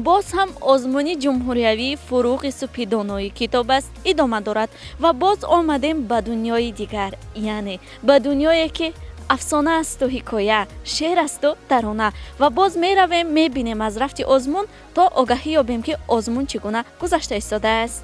Боз ҳам озмуни ҷумҳуриявии фуруғи субҳи донои китоб аст идома дорад ва боз омадем ба дунёи дигар, яъне ба дунёе ки афсона асту ҳикоя, шеър асту тарона. Ва боз меравем, мебинем аз рафти озмун то огаҳӣ ёбем, ки озмун чӣ гуна гузашта истодааст.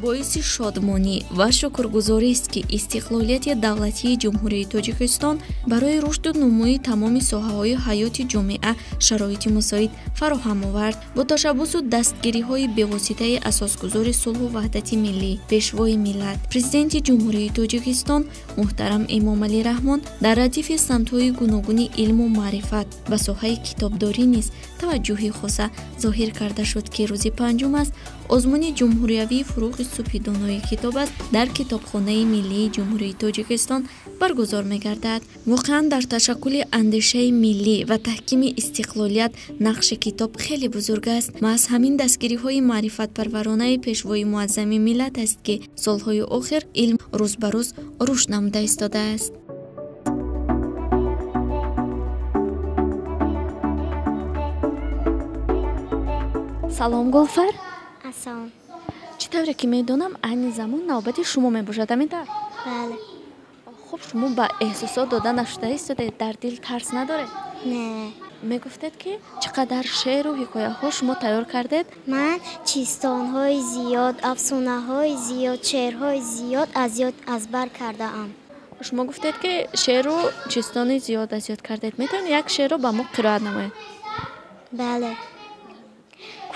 Боиси шодмонӣ ва шукргузорист, ки истиқлолияти давлатии Ҷумҳурии Тоҷикистон барои рушду нумӯи тамоми соҳаҳои ҳаёти ҷомеа шароити мусоид фароҳам овард. Бо ташаббусу дастгириҳои бевоситаи асосгузори сулҳу ваҳдати миллӣ, пешвои миллат, Президенти Ҷумҳурии Тоҷикистон муҳтарам Эмомалӣ Раҳмон дар радифи самтҳои гуногуни илму маърифат ба соҳаи китобдорӣ низ таваҷҷӯҳи хоса зоҳир карда шуд, ки рӯзи панҷум аст озмуни ҷумҳуриявии фуруғи субҳи донои китоб аст дар Китобхонаи миллии Ҷумҳурии Тоҷикистон баргузор мегардад. Воқеан, дар ташаккули андешаи миллӣ ва таҳкими истиқлолият нақши китоб хеле бузург аст. Маҳз ҳамин дастгириҳои маърифатпарваронаи пешвои муаззами миллат аст, ки солҳои охир илм рӯз ба рӯз рушд намуда истодааст. Салом, Гулфар. Ассалом. Чӣ тавре ки медонам, айни замон навбати шумо мебошад, ҳамин тавр? Бале. Хуб, шумо ба эҳсосот дода нашуда истодаед, дар дил тарс надоред? Не. Мегуфтед, ки чӣ қадар шеъру ҳикояҳо шумо тайёр кардед? Ман чистонҳои зиёд, афсонаҳои зиёд, шеърҳои зиёд аз ёд аз бар кардаам. Шумо гуфтед, ки шеъру чистони зиёд аз ёд кардед. Метавонед як шеърро ба мо қироат намоед? Бале.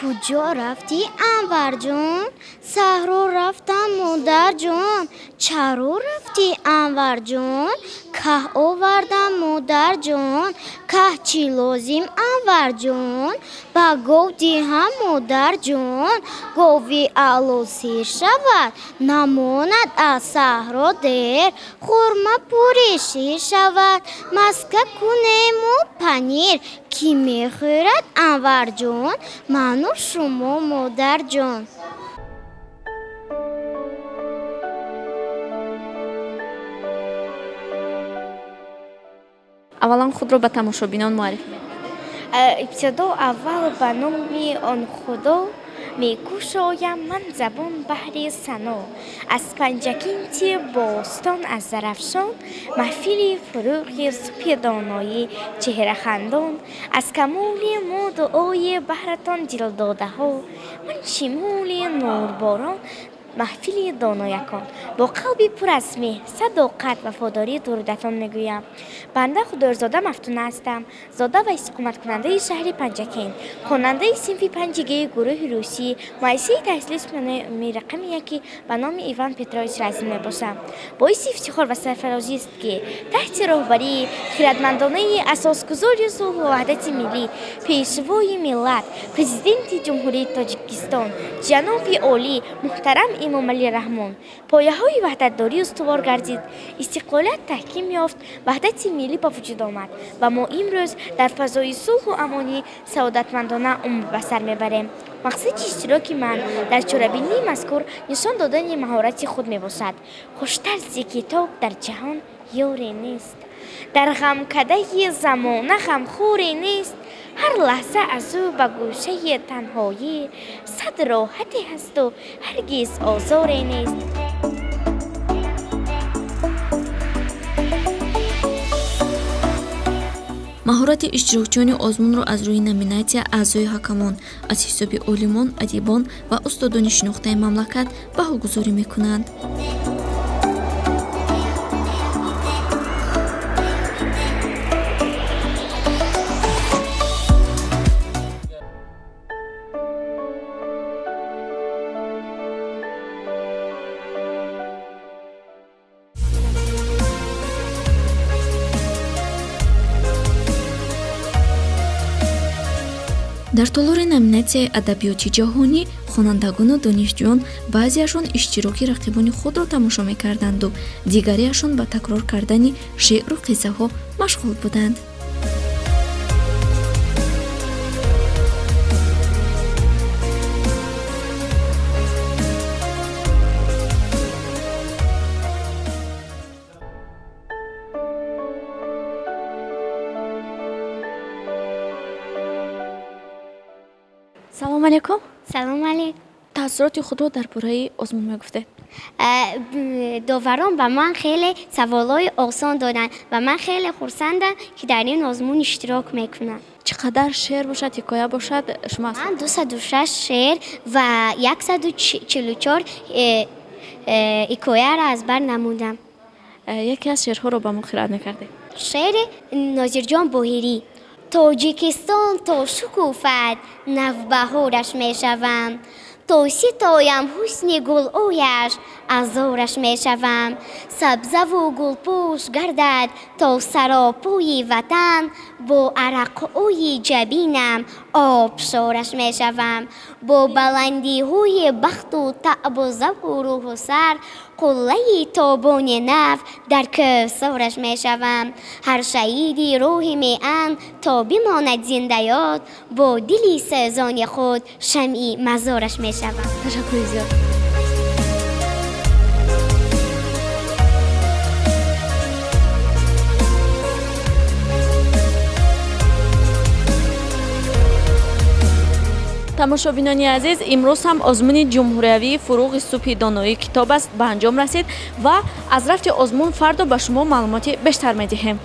Куҷо рафтӣ, Анварҷон? Саҳро рафтам, модарҷон. Чаро рафтӣ, Анварҷон? Каҳ овардам, модарҷон. Каҳ чӣ лозим, Анварҷон? Ба гов диҳам, модарҷон. Гови аъло сер шавад, намонад аз саҳро дер. Хурма пури шир шавад, маска кунему панир. Кӣ мехӯрад, Анварҷон? Ману шумо, модарҷон. Аввалан худро ба тамошобинон муаррифӣ мекунед. Ибтидо аввал ба номи он Худо мекушоям ман забон баҳри сано. Аз Панҷакенти бостон, аз Зарафшон, маҳфили фуруғи субҳи доноӣ чеҳрахандон. Аз камоли мо дуои баҳратон дилдодаҳо, ман шимоли нурборон маҳфили доноякон. Бо қалби пур аз меҳр, садоқат, вафодорӣ дурудатон мегӯям. Банда Худойрзода Мафтуна ҳастам, зода ва истиқоматкунандаи шаҳри Панҷакент, хонандаи синфи панҷигии гурӯҳи русӣ, муассисаи таҳсили сунани рақами яки ба номи Иван Петрович Разин мебошам. Боиси ифтихор ва сарфарозист, ки таҳти роҳбарии хиратмандонаи асосгузори сулҳу ваҳдати миллӣ, пешвои миллат, Президенти Ҷумҳурии Тоҷикистон ҷаноби олӣ муҳтарам Эмомалӣ Раҳмон пояҳои ваҳдатдорӣ устувор гардид, истиқлолият таҳким ёфт, ваҳдати миллӣ ба вуҷуд омад ва мо имрӯз дар фазои сулҳу амонӣ саодатмандона умр ба сар мебарем. Мақсади иштироки ман дар чорабинии мазкур нишон додани маҳорати худ мебошад. Хуштарзи китоб дар ҷаҳон ёре нест, дар ғамкадаи замона ғамхӯре нест. Ҳар лаҳза аз ӯ ба гӯшаи танҳоӣ сад роҳате ҳасту ҳаргиз озоре нест. Маҳорати иштирокчиёни озмунро аз рӯи номинатсия аъзои ҳакамон аз ҳисоби олимон, адибон ва устодони шинохтаи мамлакат баҳогузорӣ мекунанд. Дар толори номинатсияи адабиёти ҷаҳонӣ хонандагону донишҷӯён баъзеашон иштироки рақибони худро тамошо мекарданду дигареашон ба такрор кардани шеъру қиссаҳо машғул буданд. Салом алейкум. Салом алейкум. Таассуроти худро дар бораи озмун мегуфтед? Доварон ба ман хеле саволҳои осон доданд ва ман хеле хурсандам, ки дар ин озмун иштирок мекунам. Чӣ қадар шеър бошад, ҳикоя бошад, шумо Ман 206 шеър ва 144 ҳикояро аз бар намудам. Яке аз шеърҳоро ба мо қироат мекардед? Шеъри Нозирҷон Боҳирӣ. Тоҷикистон то шукуфад, навбаҳораш мешавам. То ситоям ҳусни гулояш, азораш мешавам. Сабзаву гулпӯш гардад то саропӯи ватан, бо арақҳои ҷабинам обшораш мешавам. Бо баландиҳои бахту таъбу завқу рӯҳу сар, қуллаи тобони нав дар кӯҳсораш мешавам. Ҳар шаҳиди рӯҳи меан то бимонад зиндаёд, бо дили сӯзони худ шамъи мазораш мешавам. Ташаккури зиёд. Тамошобинони азиз, имрӯз ҳам озмуни ҷумҳуриявии фуруғи субҳи доноӣ китоб аст ба анҷом расид ва аз рафти озмун фардо ба шумо маълумоти бештар медиҳем.